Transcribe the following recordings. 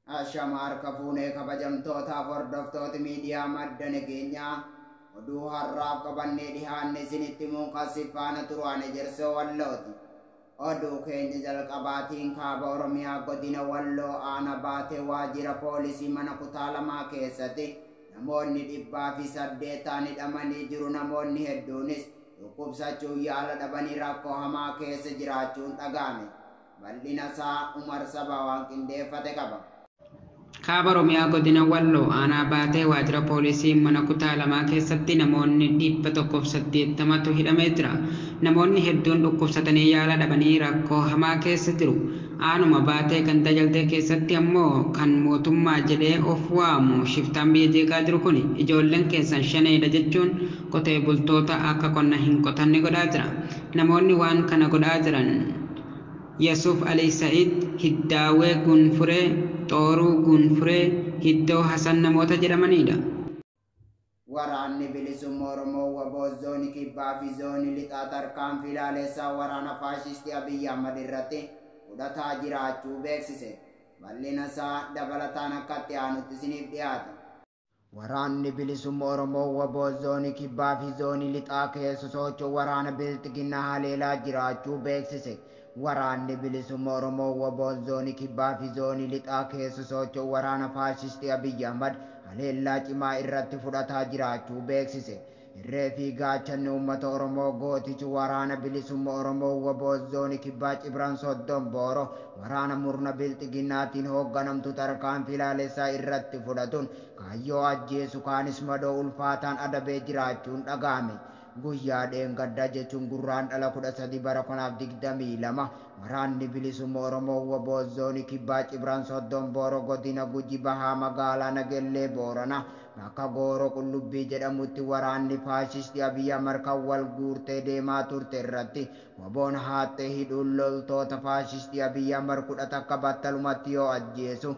Ashama harka fuunee kabajamtootaaf hordoftoota miidiyaa Madda Nageenyaa, oduu har'aaf qabannee dhihaanne isinitti himuun faana turu'an Ejersoo Wallooti. Oduu keenya jalqabaatiin, kaaba Oromiyaa godina Walloo aanaa Baatee waajjira poolisii mana kutaa 2 keessatti namoonni 108 hidhamanii jiru. Namoonni hedduunis dhukkubsachuun yaala dhabanii rakkoo hamaa keessa jiraachuun dhaga'ame. Bal'ina isaa Umar Sabaa waan qindeeffate qaba. Kaaba Oromiyaa godina Walloo aanaa Baatee waajjira poolisii mana kutaa 2 keessatti namoonni 180tu hidhamee jira. Namoonni hedduun dhukkubsatanii yaala dhabanii rakkoo hamaa keessa jiru. Aanuma Baatee ganda Jaltee keessatti ammoo kan mootummaa jedhee of waamu shiftaan biyya jeeqaa jiru kun ijoolleen keessan shaneedha jechuun qotee bultoota akka qonna hin qotanne godhaa jira. Namoonni waan kana godhaa jiran Yasuuf Ali Sa'id, Hiddaawee Gunfuree, Xooruu Gunfuree, Hiddoo Hasan namoota jedhamanidha. Waraanni bilisummaa Oromoo WBO zoonii kibbaa fi zoonii lixaa tarkaanfii ilaalessaa waraana faashistii Abiyyi Ahmad irratti fudhataa jiraachuu beeksise. Bal'ina isaa dabalataan akka itti aanutti isiniif dhiyaata. Waraanni bilisummaa Oromoo WBO zoonii kibbaa fi zoonii lixaa keessa socho'u waraana bilxiginnaa haleelaa jiraachuu beeksise. Waraanni bilisummaa Oromoo WBO zoonii kibbaa fi zoonii lixaa keessa socho'u waraana faashistii Abiyyi Ahmad haleellaa cimaa irratti fudhataa jiraachuu beeksise. Irree fi gaachanni uummata Oromoo gootichi waraana bilisummaa Oromoo WBO zoonii kibbaa Cibran Soddon Booro waraana murna bilxiginnaatiin hoogganamtu tarkaanfii ilaalessaa irratti fudhatuun kaayyoo ajjeesu kaanis madoo ulfaataan adabee jiraachuun dhaga'ame. Guyyaa dheengaddaa jechuun Gurraandhala 13 bara 2022 waraanni bilisummaa Oromoo WBO zoonii kibbaa Cibran Soddon Booro godina Guji Bahaa magaalaa Nagellee Boorana bakka Gooroo Qullubbii jedhamutti waraanni faashistii Abiyyi Ahmad kan wal guurtee deemaa turte irratti WBOn haaxxee hidhuun loltoota faashistii Abiyyi Ahmad 11 battalumatti yoo ajjeesu,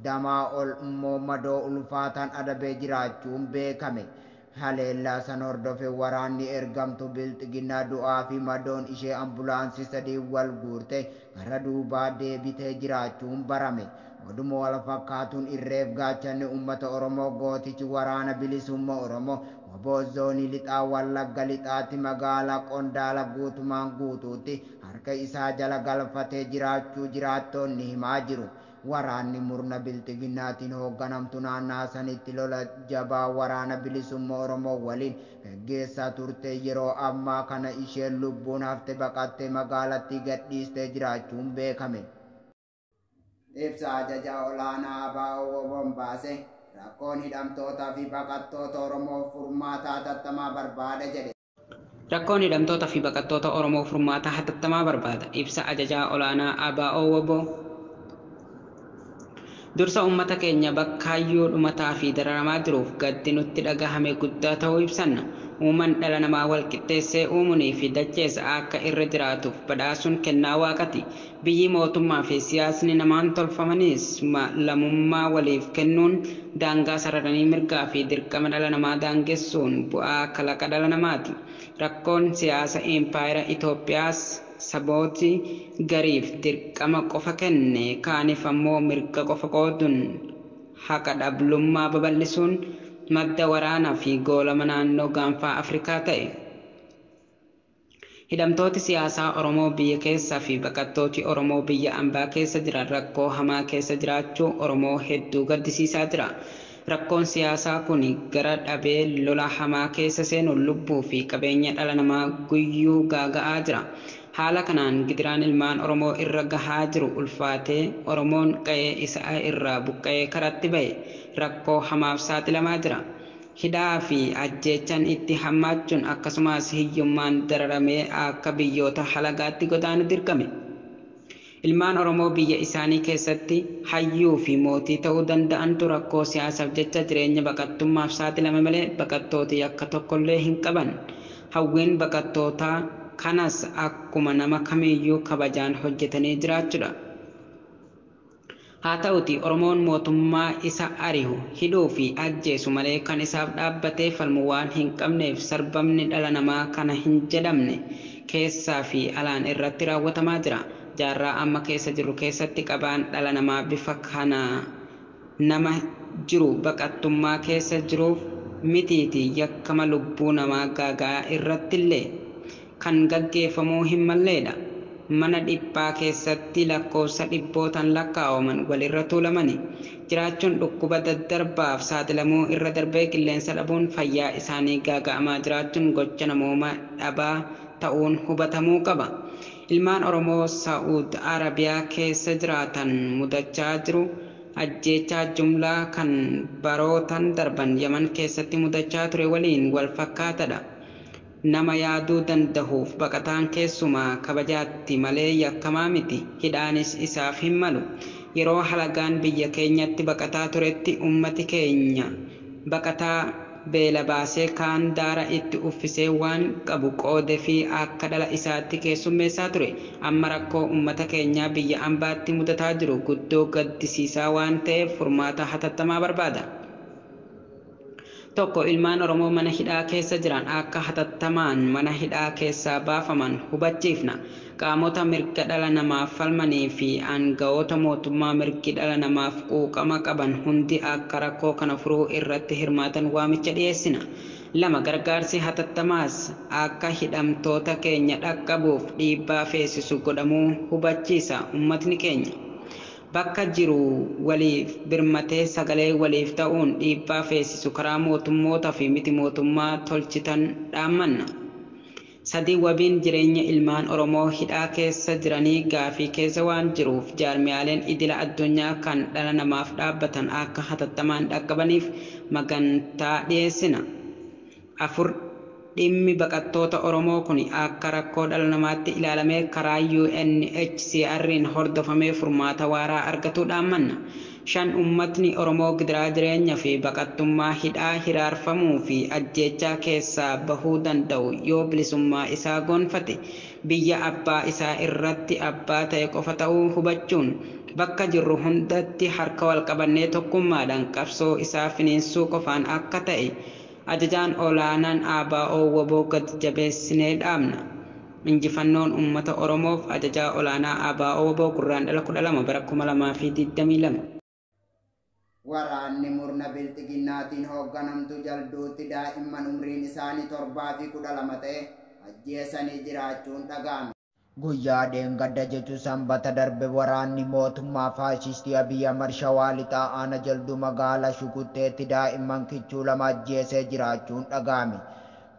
20 ol immoo madoo ulfaataan adabee jiraachuun beekame. Haleellaa san hordofe waraanni ergamtu bilxiginnaa du'aa fi madoon ishee ambulaansii 3 wal guurte gara duubaa deebitee jiraachuun barame. Oduma wal fakkaatuun irreef gaachanni uummata Oromoo gootichi waraana bilisummaa Oromoo WBO zoonii lixaa Wallagga lixaatti magaalaa Qondaala guutumaan guutuutti harka isaa jala galfatee jiraachuu jiraattoonni himaa jiru. Waraanni murna bilxiginnaatiin hoogganamtu naannaa sanitti lola jabaa waraana bilisummaa Oromoo waliin gaggeessaa turte yeroo ammaa kana isheen lubbuun hafte baqattee magaalattii gadhiistee jiraachuun beekame. Ibsa ajajaa olaanaa ABO WBOn baase, rakkoon hidhamtootaa fi baqattoota Oromoo furmaata hatattamaa barbaada jedhe. Rakkoon hidhamtoota fi baqattoota Oromoo furmaata hatattamaa barbaada. Ibsa ajajaa olaanaa ABO WBO. Dursa uummata keenya bakkaayyuu dhumataa fi dararamaa jiruuf gaddi nutti dhagahame guddaa ta'uu ibsanna. Uumaan dhala namaa wal qixxeessee uumuunii fi dacheessa akka irra jiraatuuf badhaasuun kennaa waaqati. Biyyi mootummaa fi siyaasni namaan tolfamanis lammummaa waliif kennuun daangaa sararanii mirgaa fi dirqama dhala namaa daangessuun bu'aa kalaqa dhala namaati. Rakkoon siyaasa impaayera Itoophiyaas sabooti gariif dirqama qofa kenne kaaniif ammoo mirga qofa qooduun haqa dhablummaa babal'isuun madda waraanaa fi goolama naannoo gaanfaa Afrikaa ta'e. Hidhamtooti siyaasaa Oromoo biyya keessaa fi baqattooti Oromoo biyya ambaa keessa jiran rakkoo hamaa keessa jiraachuu Oromoo hedduu gaddisiisaa jira. Rakkoon siyaasaa kun gara dhabee lola hamaa keessa seenuun lubbuu fi qabeenya dhala namaa guyyuu gaaga'aa jira. Haala kanaan gidiraan ilmaan Oromoo irra gahaa jiru ulfaatee Oromoon qa'ee isaa irraa buqqa'ee karatti ba'e rakkoo hamaaf saaxilamaa jira. Hidhaa fi ajjeechaan itti hammaachuun akkasumas hiyyummaan dararamee akka biyyoota halagaatti godaanu dirqame. Ilmaan Oromoo biyya isaanii keessatti hayyuu fi mootii ta'uu danda'antu rakkoo siyaasaaf jecha jireenya baqattummaaf saaxilame malee baqattooti yakka tokkollee hin qaban. Hawwiin baqattootaa kanas akkuma nama kamiiyyuu kabajaan hojjetanii jiraachuudha. Haa ta'uti Oromoon mootummaa isa ari'u hidhuu fi ajjeesu malee kan isaaf dhaabbatee falmu waan hin qabneef sarbamni dhala namaa kana hin jedhamne keessaa fi alaan irratti raawwatamaa jira. Jaarraa amma keessa jirru keessatti qabaan dhala namaa bifa kana Nama jiru baqattummaa keessa jiruuf mitiiti yakkama lubbuu namaa gaagaa irrattillee kan gaggeeffamuu hin malleedha. Mana dhiphaa keessatti lakkoofsa dhibbootaan lakkaa'aman walirra tuulamani jiraachuun dhukkuba daddarbaaf saaxilamuu irra darbee qilleensa dhabuun fayyaa isaanii gaaga'amaa jiraachuun gocha namooma dhabaa ta'uun hubatamuu qaba. Ilmaan Oromoo Saa'ud Arabiyaa keessa jiraatan mudachaa jiru ajjeechaa jumlaa kan barootan darban Yaman keessatti mudachaa ture waliin wal fakkaatadha. Nama yaaduu dandahuuf baqataan keessumaa kabajaatti malee yakkamaa miti. Hidhaanis isaaf hin malu. Yeroo halagaan biyya keenyatti baqataa turetti ummati keenya baqataa beela baasee kaan daara itti uffisee waan qabu qoodee fi akka dhala isaatti keessummeessaa ture. Amma rakkoo ummata keenyaa biyya ambaatti mudataa jiru guddoo gaddisiisaa waan ta'eef furmaata hatattamaa barbaada. Tokko, ilmaan Oromoo mana hidhaa keessa jiran akka hatattamaan mana hidhaa keessaa baafaman hubachiifna. Qaamota mirga dhala namaaf falmanii fi aangawoota mootummaa mirgi dhala namaaf quuqama qaban hundi akka rakkoo kana furuu irratti hirmaatan waamicha dhiyeessina. Lama, gargaarsi hatattamaas akka hidhamtoota keenya dhaqqabuuf dhiibbaa feesisu godhamuu hubachiisa ummatni keenya. Bakka jiru waliif birmatee sagalee waliif ta'uun dhiibbaa feesisu karaa mootummootaa fi miti mootummaa tolchitan dhaammanna. Sadii, wabiin jireenya ilmaan Oromoo hidhaa keessa jiranii gaafii keessa waan jiruuf jaarmiyaaleen idila addunyaa kan dhala namaaf dhaabbatan akka hatattamaan dhaqqabaniif magantaa dhiyeessina. Afur, dhimmi baqattoota Oromoo kun akka rakkoo dhala namaatti ilaalamee karaa UNHCR'n hordofamee furmaata waaraa argatu dhaammanna. Shan, ummatni Oromoo gidiraa jireenya fi baqattummaa hidhaa hiraarfamuu fi ajjeechaa keessaa bahuu danda'u yoo bilisummaa isaa gonfate biyya abbaa isaa irratti abbaa ta'e qofa ta'uu hubachuun bakka jirru hundatti harka wal qabannee tokkummaadhaan qabsoo isaa finiinsuu qofaan akka ta'e ajajaan olaanaan ABO WBO gad jabeessinee dhaamna. Injifannoon uummata Oromoof ajajaa olaanaa ABO WBO Gurraandhala 12 bara 2022. Waraanni murna bilxiginnaatiin hoogganamtu jalduutti daa'imman umriin isaanii 7 fi 12 ta'e ajjeesanii jiraachuun dhaga'ame. Guyyaa dheengadda jechuun sanbata darbe waraanni mootummaa faashistii Abiy Ahmad Shawaa Lixaa Aanaa Jalduu magaalaa Shukutteetti daa'imman kichuu lama ajjeesee jiraachuun dhaga'ame.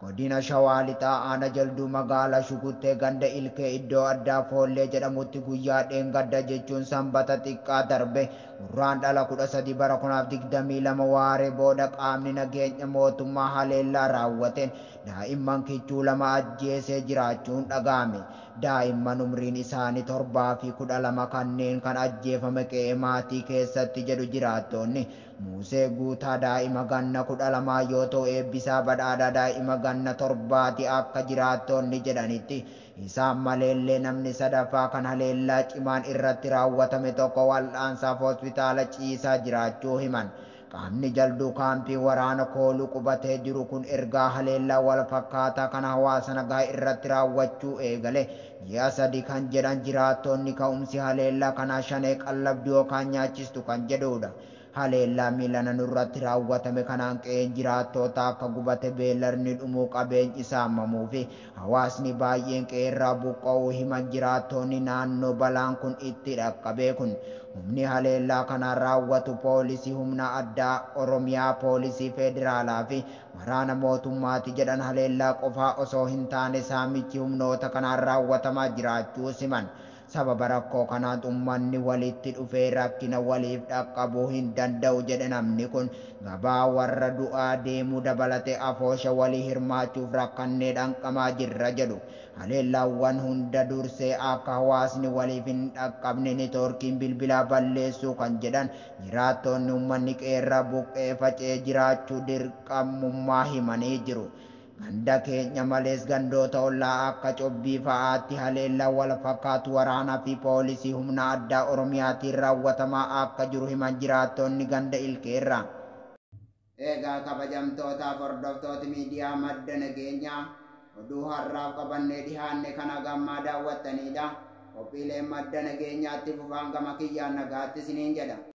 Godina Shawaa Lixaa Aanaa Jalduu magaalaa Shukuttee ganda Ilkee iddoo addaa Foollee jedhamutti guyyaa dheengadda jechuun sanbata xiqqaa darbe Gurraandhala 13 bara 2022 waaree booda qaamni nageenya mootummaa haleellaa raawwateen daa'imman kichuu lama ajjeesee jiraachuun dhaga'ame. Daa'imman umriin isaanii 7 fi 12 kanneen kan ajjeefame qe'ee maatii keessatti jedhu jiraattonni. Muusee Guutaa daa'ima ganna 12 yoo ta'u Eebbisaa Badhaadhaa daa'ima ganna 7 akka jiraattonni jedhanitti. Isaan maleellee namni sadaffaa kan haleellaa cimaan irratti raawwatame tokko wal'aansaaf hospitaala ciisaa jiraachuu himan. Qaamni jalduu kaampii waraana kooluu qubatee jiru kun ergaa haleellaa wal fakkaataa kan hawaasa nagaa irratti raawwachuu eegale ji'a 3 kan jedhan jiraattonni ka'umsi haleellaa kanaa shanee qallabdu yookaan nyaachistu kan jedhudha. Haleellaa miilana nurratti raawwatame kanaan qe'een jiraattoota akka gubate beellarni dhumuu qabeenyi saamamuu fi hawaasni baay'een qe'eerraa buqqa'uu himan jiraattonni naannoo balaan kun itti dhaqqabee kun. Humni haleellaa kanaan raawwatu poolisii humna addaa Oromiyaa, poolisii federaalaa fi waraana mootummaati jedhan haleellaa qofaa osoo hin taane saamichi humnoota kanaan raawwatamaa jiraachuu siman. Sababa rakkoo kanaan uummanni walitti dhufee rakkina waliif dhaqqabuu hin danda'u jedhe namni kun gabaa warra du'aa deemuu dabalate afoosha walii hirmaachuuf rakkannee dhanqamaa jirra jedhu. Haleellaawwan hunda dursee akka hawaasni waliif hin dhaqqabne neetwoorkiin bilbilaa balleessuu kan jedhan jiraattonni uummanni qeerraa buqqee faca'ee jiraachuu dirqamummaa himanii jiru. Ganda keenya malees gandoota ollaa akka cobbii fa'aatti haleellaa wal fakkaatu waraanaa fi poolisii humna addaa Oromiyaatiin raawwatamaa akka jiru himan jiraattonni ganda Ilkeerraa. Egaa kabajamtootaaf hordoftoota miidiyaa madda nageenyaa oduu har'aaf qabannee dhihaanne kana gammaa daawwattanidha. Qophiileen madda nageenyaatti fufaan gama kiyyaan nagaatti isiniin jedha.